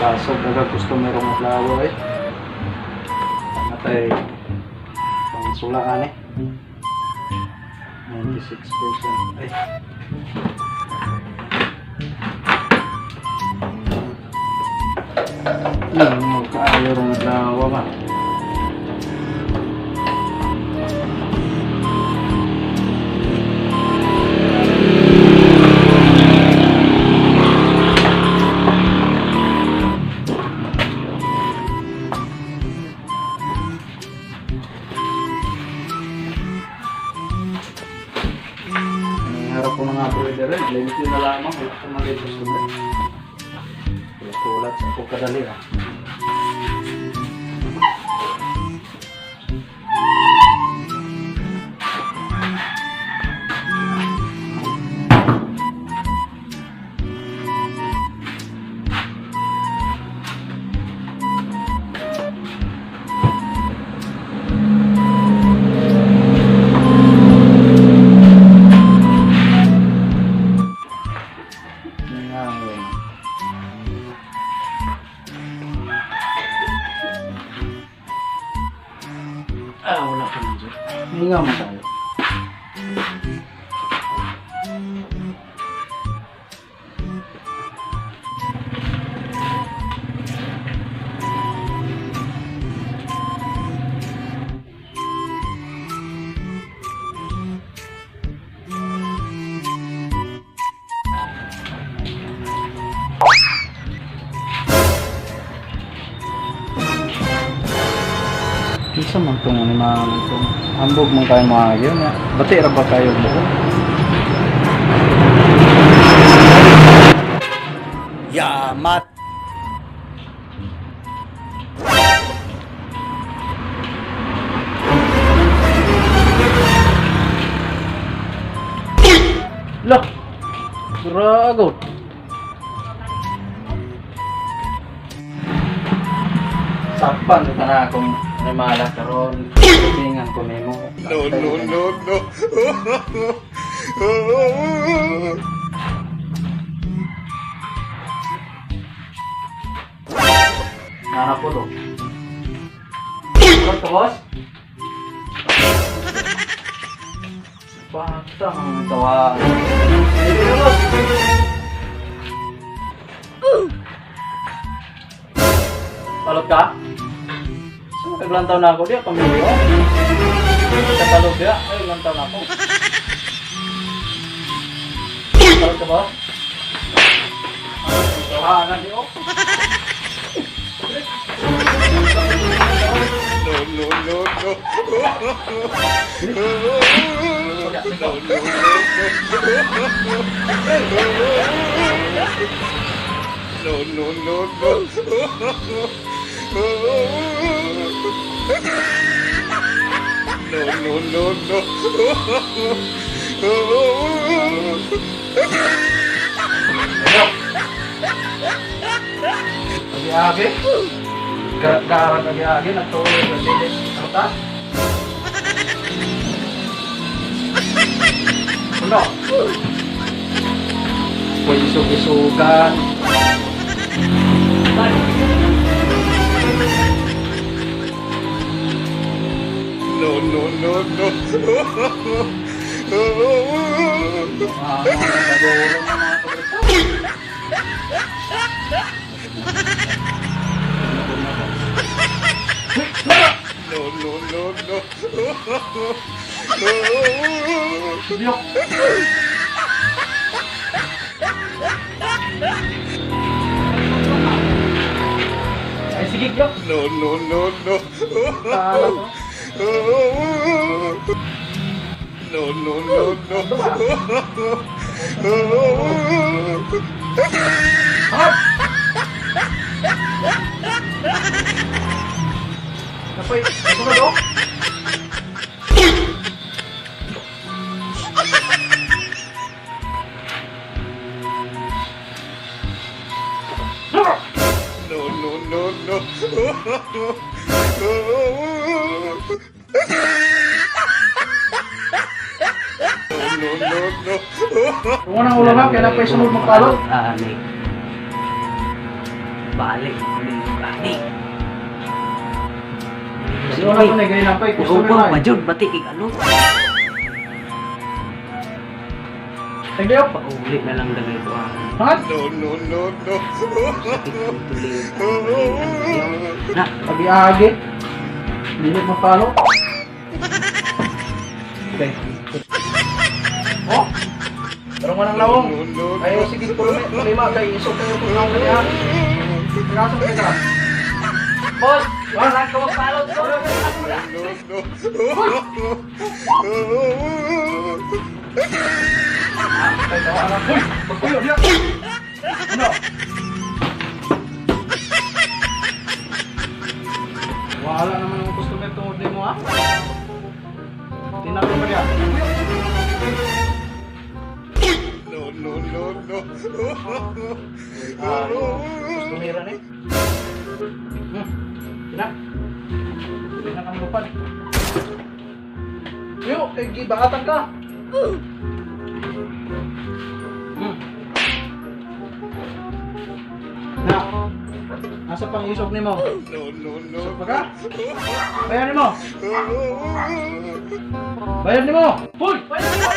Kaso daghang customer ang adlaw eh. Natay pang sulaan eh. 96%. Ay. Ano, kaayo rong adlaw ba? Ang harap ko na nga po eh, dere. Limpyo na lamang. Wala ko mga customer. Kulat-kulat sa ako kadali ah. Ngayon. Ah, wala pa man dyan. Hinga mo tayo. Kinsa man itong animal itong ambog man kayo mga yun. Bati ra ba kayo mo? Yamat. Lah! Dragon! Sakpan ka na akong animala karon. Tingan ko nimo. No, no, no, no. Nana po do. Ano to, boss? Bata ang tawa. Dito na, boss. Palot ka? So, ilang taon na ako diya, pamilyo. Tatalog diya, ay ilang taon na ako. Palot ka, boss? Tawa na di, oh. No, no, no, no. No, no, no. No, no, no, no. No, no, no, no. Agi-agi. Garag agi-agi, nagtuloy sa dili. Ano ta? Ano? Pwede isug-isugan. No, no, no, no. Ah, naguro na mga kabrita. No, no, no, no. Biyok. Ay, sige, Biyok. No, no, no, no. Tala to. No, no, no, no. Hap! Napoy, nasunod oh. No, no, no, no. No, no, no. Kung unang ulo ha, kaya napoy sunod magpalot. Ani. Balik ani. Kasi wala ko na ganyan pa, customer Ubang na. pa jud bati kay ano. Thank you. Pauli na lang dagay ko ang Hangat. No, no, no, no. sakit kong tuloy. Na, Agi-agi. Dili mapalo. Okay. Oh. Tarong man ang lawong. No, no, no. Ayaw sige lima kay isog kayo kung lawong kaya. Kaso kayo ka. Boss, wala ka magpalot ko. No, no. Ay, tawa na. Hoy, magkuyo diya. Ano? Wala naman ang customer tungod nimo ha. Tinalo pa diya. No, no, no, no. Ah, customer ni. Tina. Tina kang lupad. Yo, kay gibaatan ka. Na. Asa pang isog nimo? No, no, no. Isog pa ka? Bayar nimo. Bayar nimo. Hoy, bayar nimo.